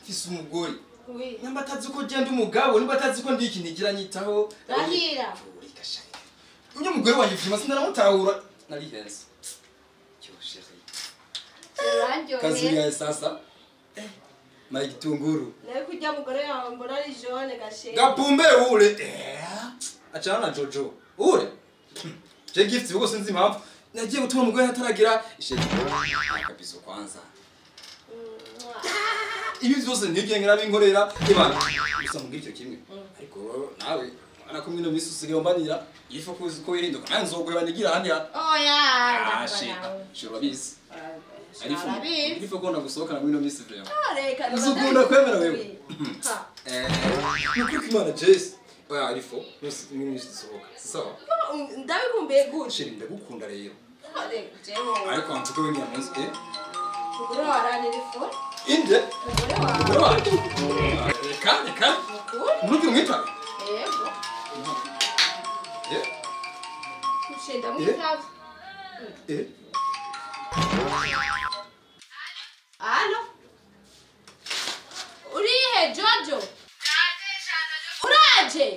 Mfise umugore. Oui. Nyamba atazi ko genda umugabo, nimba atazi ko ndi ikinigira nyitaho. Rahira. Urika shaka. Uyu mugore wanjye vyima sindaramutahura. Nari henze. Cyo chérie. Urandyohera. Kazi ya sasa. Mara gitunguru. Nawe kurya mugore yawe mbona ari jaune gashe. Gapumbe ule. Achana na Jojo. Ule. Je gift ubwo sinzi impamvu. Nagiye gutuma umugore ataragira isheki. Akabizo kwanza. Ibi byose nigengera binkorera ibana. Gusa mugira icyo kimwe. Ariko nawe ana kumwe no misi usigaye umbanira ifu kuzi ko wirinda kandi nzoguheba nigira handi. Oya. Ah shit. Shiro bizi. Arifu. Arifu kona gusohokana muri no misi vraiment. Reka. Uzukunda kwemera wewe. Nuko kimana Jess. Oya arifo. Muri misi sohoka. Sawa. Ndabikumbuye gute? Shiri ndagukunda rero. Jewe. Ariko antuko wengi amunsi Umugore wawe arantelefone. Inde? Umugore wawe. Reka reka. Muruki umwita? Yego. Ushinda mwitavye. Allo? Urihe Jojo? Uraje?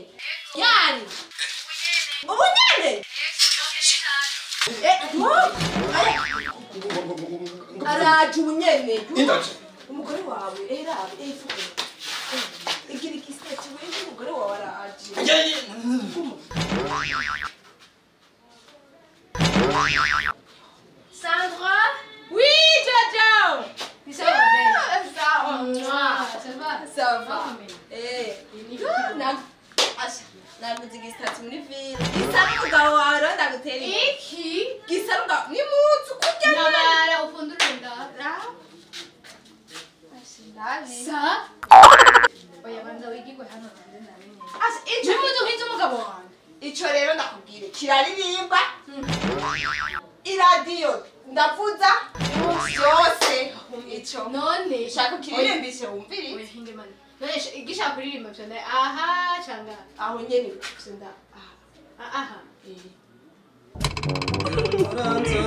Yani? Ubu nyene? Araje ubunyene. Indaje. Umugore wawe era ifuko. Igira ikiseti wewe umugore wawe araje. Sandra? Oui, Jojo. Ça va? Ça va. Ça va? Ça va. Eh, naguze igisitati muri ville. Gisa n'umugabo wawe rero ndagutera iki? Gisa n'umugabo ni munzu kurya nyene. Nabara ufundura inda. Sa? Oya banza wigirwe hano nanjye ndamenye. Asha ico ni munzu umugabo wawe. Ico rero ndakubwire kiraririmba. Iradiyo ndavuza byose ico. None shaka ukiririmbishe wumvire. Oya hinge mani. None igishaka kuririmba byo ndaye aha cyangwa aho nyene byo nda aha aha. Uranza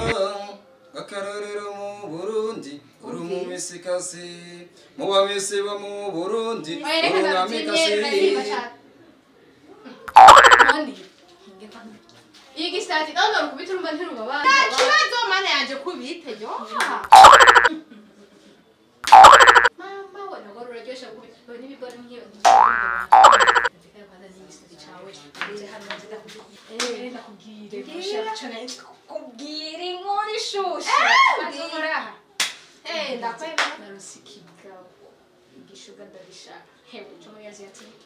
akarorero mu Burundi uri mu misikasi mu bamisi bo mu Burundi uri umwamikazi. None hinge mani. Igisitati none urukubita urumva ntirubabana. Nta kibazo mana yanje kubite yo. Mama we ntabwo ruraryoshye kubita n'ibigori nk'iyo. Kubwira inkuru ishushe. Ndakwemera. Narusikigabo igishuga ndabishaka. Hewe cyo muri Aziatike.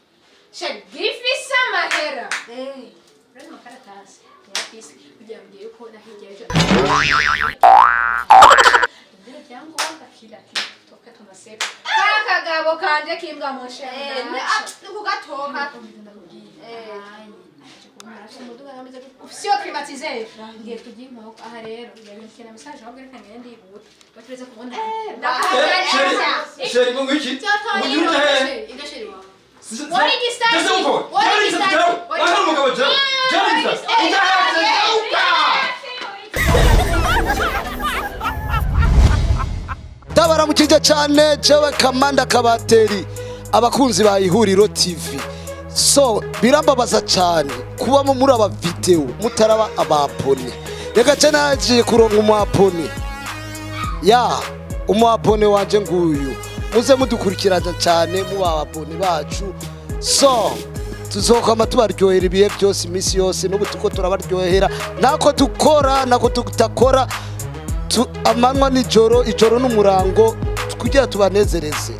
Sheri gifise amahera. Urabona amakaratasi yafise kugira ngo ngiye ko nahirya ejo. Ngira byangombwa kila kitu toka tunaseka. Kakagabo kanje kimbwa moshenda. Nukugatoka. Sio climatiser. Ngiye kujya inkoko aha rero yabikira message ahubwo reka ngende ndihuta. Batureze kubona. Sheri ngo iki? Igasheri wawe. Wari gisitati. Wari gisitati. Wari umugabo je. Je gisitati. Ndabaramukije cyane jewe Kamanda Kabateri abakunzi ba Ihuriro TV. So birambabaza cyane kuba muri aba video mutaraba abapone. Reka cyane nagiye kuronka umwapone. Ya umwapone wanje nguyu. Muze mudukurikirana cyane muba abapone bacu. So tuzokama tubaryohera ibihe byose iminsi yose n'ubu tuko turabaryohera nako dukora nako tutakora amanywa nijoro ijoro n'umurango kugira tubanezereze.